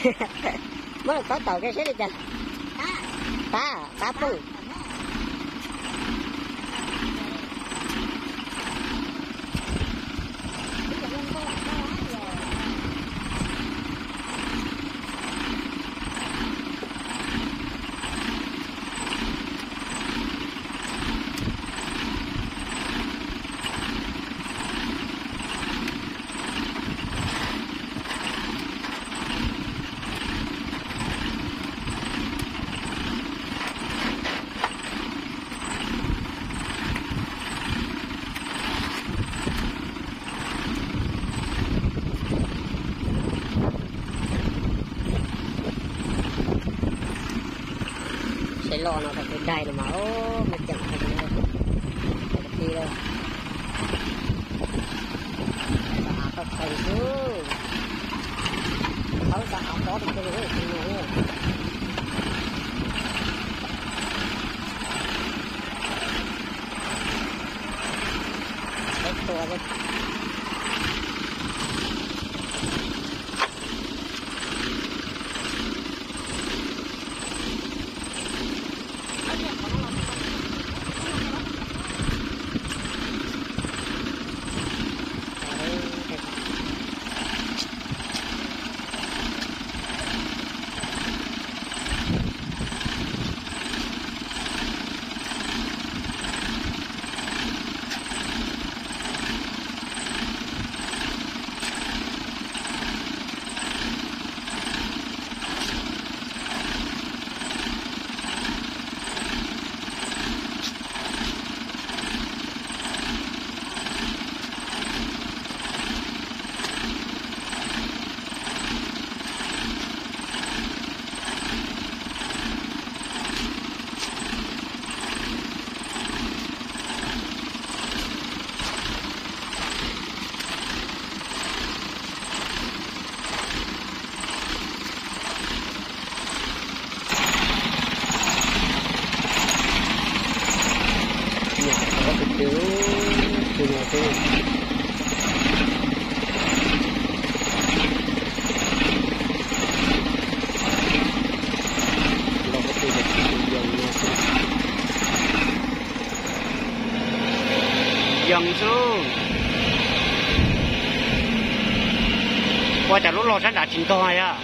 Muab taub taum kiag seb li cas. Tab, tab pooj. Sab loj no rau peb daig los mas, muaj ceem rau ti lawm. Av toj txhais xwb, qhov xav av tob rau ti no. Peb tua Nyam qhov tus twg, tus no xwb. Los ko tus yog tus yoos no xwb. Yoos xwb. Ua cas lub log sab nrad tsis ntog yog?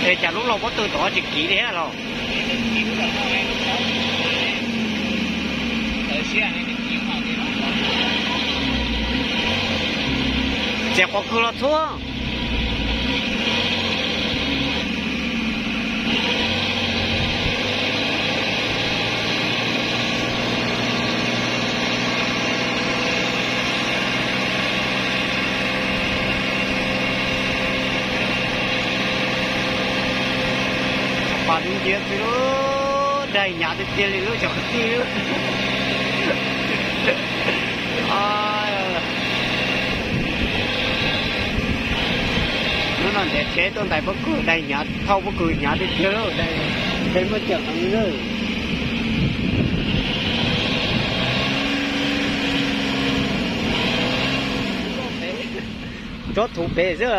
Es cas lub log pob tw tom tsis kiv li thiab los? Txiav qhov kws los txhua. Pas ntsia xwb lub, daig hnyav tiag tiag li lub cov kwv tij lub. Hnub no ntiav tsheb tuaj ntais pob kws daig hnyav, thauj pob kws hnyav tiag tiag, daig muaj ceem heev li. Tsob thuv pem xwb.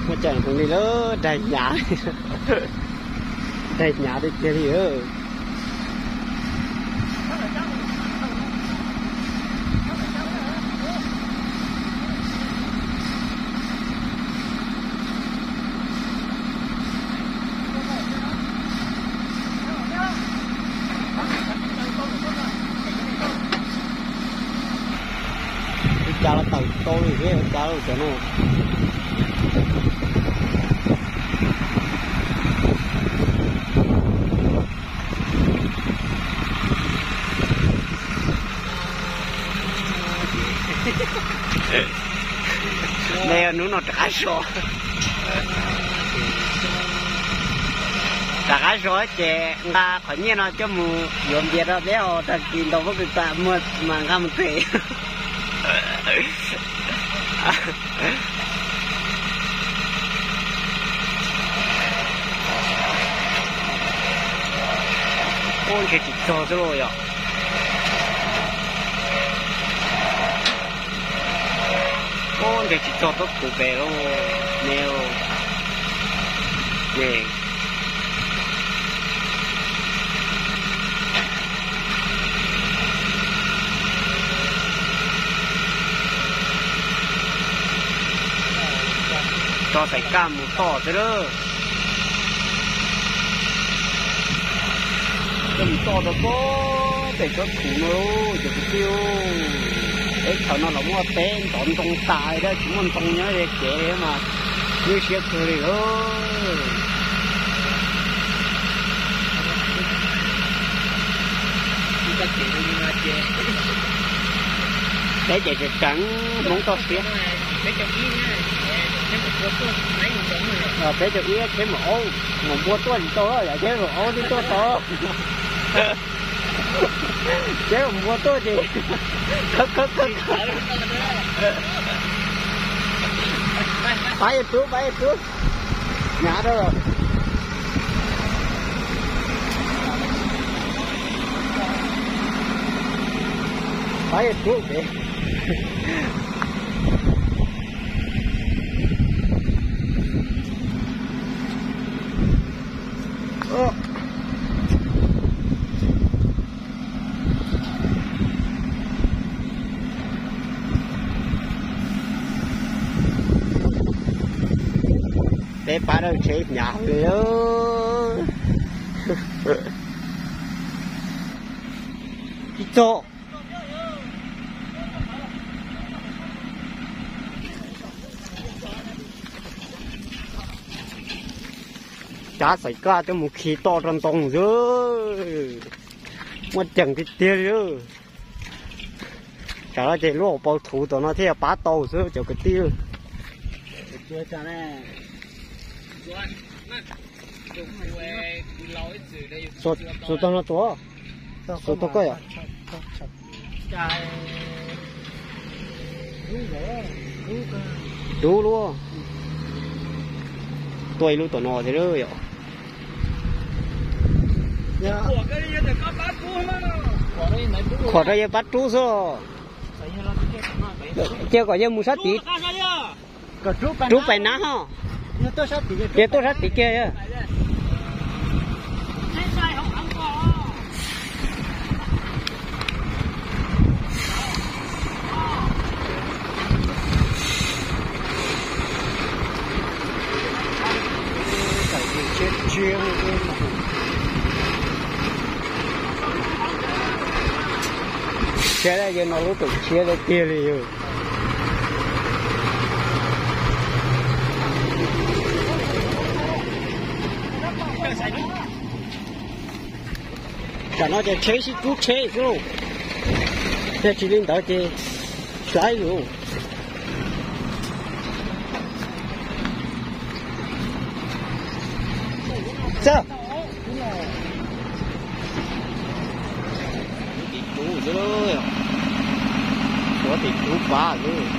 Muaj ceem heev li lub daig hnyav, daig hnyav tiag tiag li. Ua cas los tawm tau li thiab, ua cas los cov no. Hnub no rov qab so, rov qab so ces nqa qhov nyiaj no coj mus yuav npias rau peb haus tag kis ntaus pob kws tas muag mas nqa mus them. Ub, ntshe tsis txog xwb lauj yom. Ub, ntshe tsis txog tuaj puv pem lauj ne. Ne. Tso xaim kaj mus toj xwb lawm. Coj mus toj rau pem tsob txhuv no lauj cov kwv tij. Teb chaws no los muaj teb ntov ntoo tas li, tsis muaj ntoo nyob li kev mas nyuaj siab kawg li lauj. Peb ces tseem tseem Hmoob toj siab. Peb caug ib tsheb mus aub, mus npua tuaj tsis tau, yam tsheb mus aub twb tuaj tau. Tsheb mus npua tuaj ces khawb khawb khawb. Pab yawg tub, pab yawg tub, hnyav rau. Pab yawg tub pem. Peb pab dawb tsheb hnyav li. Tsis txog. Cab xaim kaj coj mus khi toj rau ntoo xwb. Muaj ceem tiag tiag li. Tsam no ces lub hauv paus txhuv tom no thiaj yuav pab tau xwb cov kwv tij. Xuas tog no tuav, xuas tog koj yom. Dub luaj. Tua ib lub tom no thiab yom. Khuam rau yawg pab rub xwb. Cia kom yawg mus sab tid. Rub pais nab ho. Yawg tuaj sab tid kiag. Tshiab, yawg no lub tseem tshiab tiag tiag li yog. Tam no ces tsheb sib kub tsheb xwb lauj. Yog tsis li ntawd ces saib lus. Tim tub xwb, tuav tim tub pab xwb.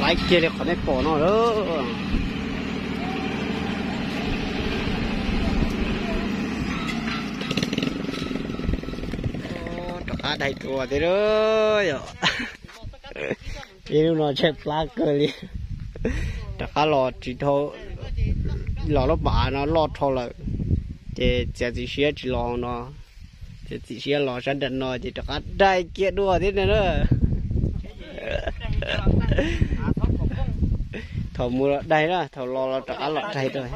Laiv kiag li qhov nej pom no lawm. Rov qab dai tua thiab lawm yom. Ib lub no tshaib plab kawg li. Rov qab los tsis dhau, los lub pas av no loj dhau lawm, ces txiav txim siab tsis los no, Ces txim siab los sab nram no ces rov qab daig kiag dua thiab na. Thaum mus los daig na, thaum los los rov qab los daig dua.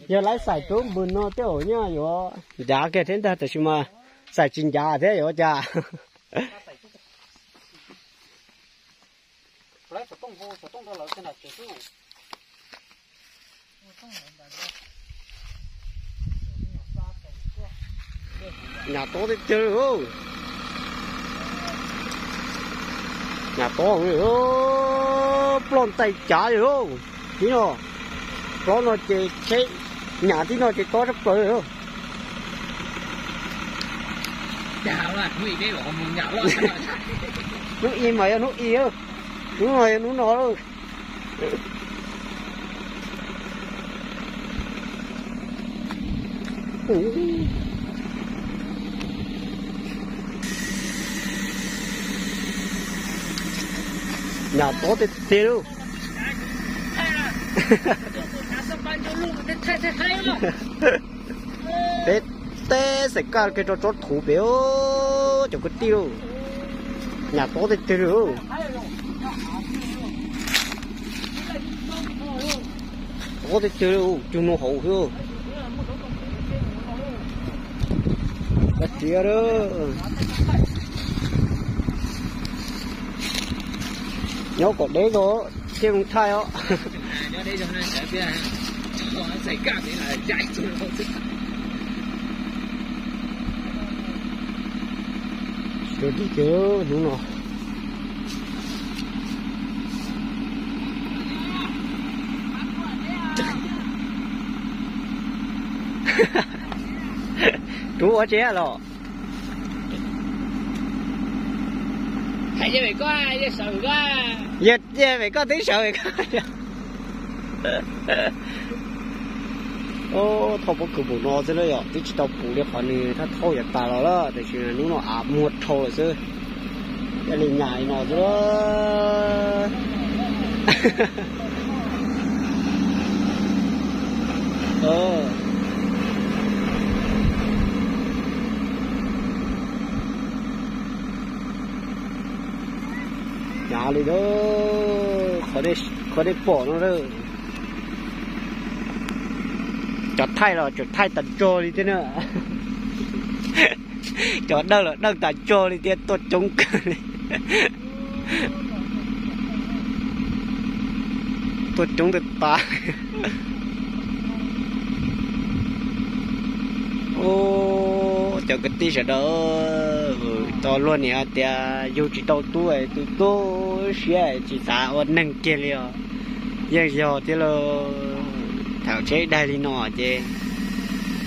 Yog lawv xaim tub npws no tej zaum nyaj yuav ncav kiag thiab ntag, tab sis mas xaim tsis ncav thiab yuav ua cas. Nyam tob tiag tiag li. Nyam tob, ploj ntais cav li. Tib no, plaub no ces tsheb, nyam tib no ces tob tshaj plaws li. Hnub i mas yog hnub i, hnub no yog hnub no. Nyam tob tiag tiag li. Peb teb xaim kaj kiag rau tsob thuv pem, cov kwv tij lauj. Nyam tob tiag tiag li. Tob tiag tiag li, cug no hauv xwb. Kav tiav, nyob kom deb tso thiaj zoo thaij os. Tus dib kiag hnub no. Rub ua tsev los. Yog vem koj twb sawv vem koj. Thauj pob kws npaum no xwb na yom, twb tsis tau puv li qhov nws thauj thauj yav tas los lawm, tiam sis hnub no av muag dhau lawm xwb. Thiaj li nyam li no xwb. Nyam li, qhov nej pom no, cov thaij los tseem thaij tas zog li thiab na. Cov dawj los dawj tas zog li thiab, tuaj coob kawg li. Tuaj coob tas tas. Cov kwv tij sawv daws, tau luag nim hais tias yug tsis tau tub, tus tu siab tsis xav ua neeg kiag li os. Yeej yog thiab lauj, thaum tsheb daig li no ces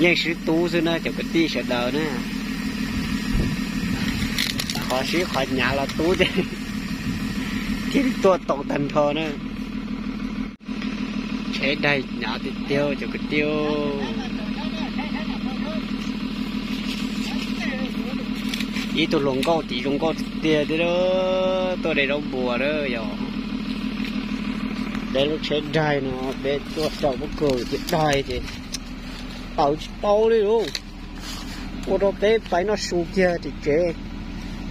yeej swb tub xwb na cov kwv tij sawv daws na. Qhov sib qhov hnyav los tub thiaj li tuaj tau tag nrho na. Tsheb daig hnyav tiag tiag cov kwv tij. Ib tug hluas nkauj tid zoo nkauj tiag tiag, tuaj de zaub npua na yog. Peb lub tsheb daig no peb tuaj tsaws pob kws ces daig ces tawm tsis tau li lauj. Ua rau peb pais noj su kiag tim tsev,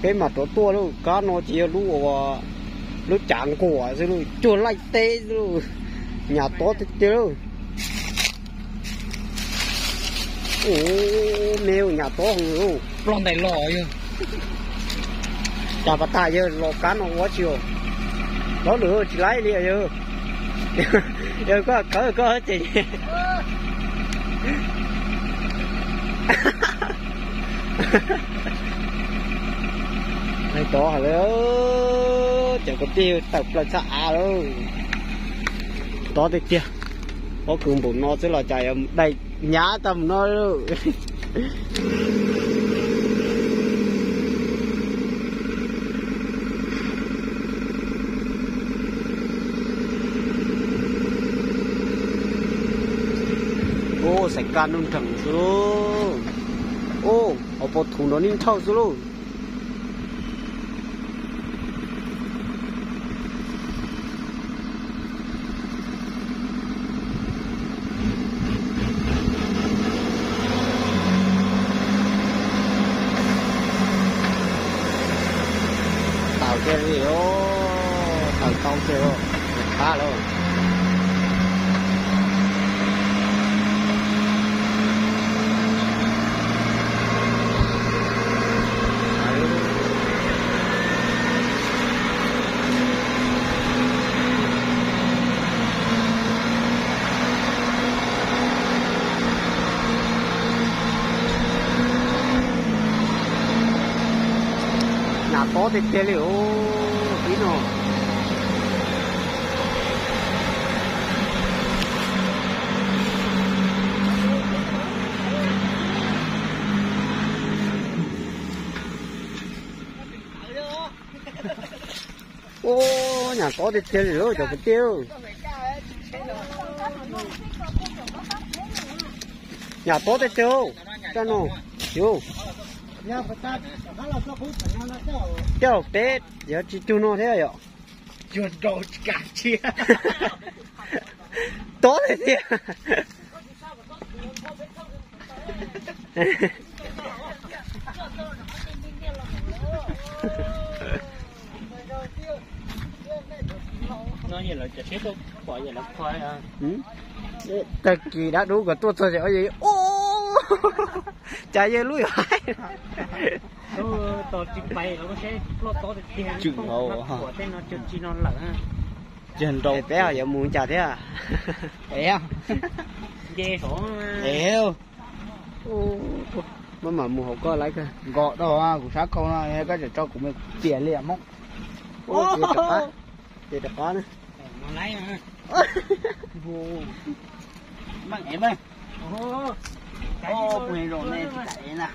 peb mam rov tuaj lauj. Kab no ces yog lub, lub cav nquam xwb lauj, cuag laij teb xwb lauj, nyam tob tiag tiag lauj. Ua me nyam tob heev lauj. Ploj ntais los yog. Cas pas tas yawg los kab no ua tsis os. Los lwm tsis laib li yawg. Yawg koj khawb koj ces. Tod hais lawm, cov kwv tij tawm plaws txhab av lawm. Tob tiag tiag, pob kws npaum no xwb los cas yuav daig hnyav tag mus no lauj. Ka nug nreeg xwb lauj. Ub, hauv paus thuv nrov nij nrhauj xwb lauj. Tawm kiag li, tawm tau kiag, qab lawm. Nyam tob tiag tiag li os, ib no. Ub, nyam tob tiag tiag li lauj cov kwv tij. Nyam tob tiag tiag, coj no, yus, coj peb, yog tsis cug no thiab yom. Tob tiag tiag. Tag kis dab dub kom tuaj txog ces, cas yawg lub yog haib. Tsis npaum, peb ho yuav mus cas thiab. Maj mam mus hauv koj lawm kawg. Nkaus dhau kuv sab khau no, koj tseem tso kuv me tias li Hmoob. Ces rov qab, ces rov qab na. Meej ev meej. Pug zoo ne tsis kam ev na.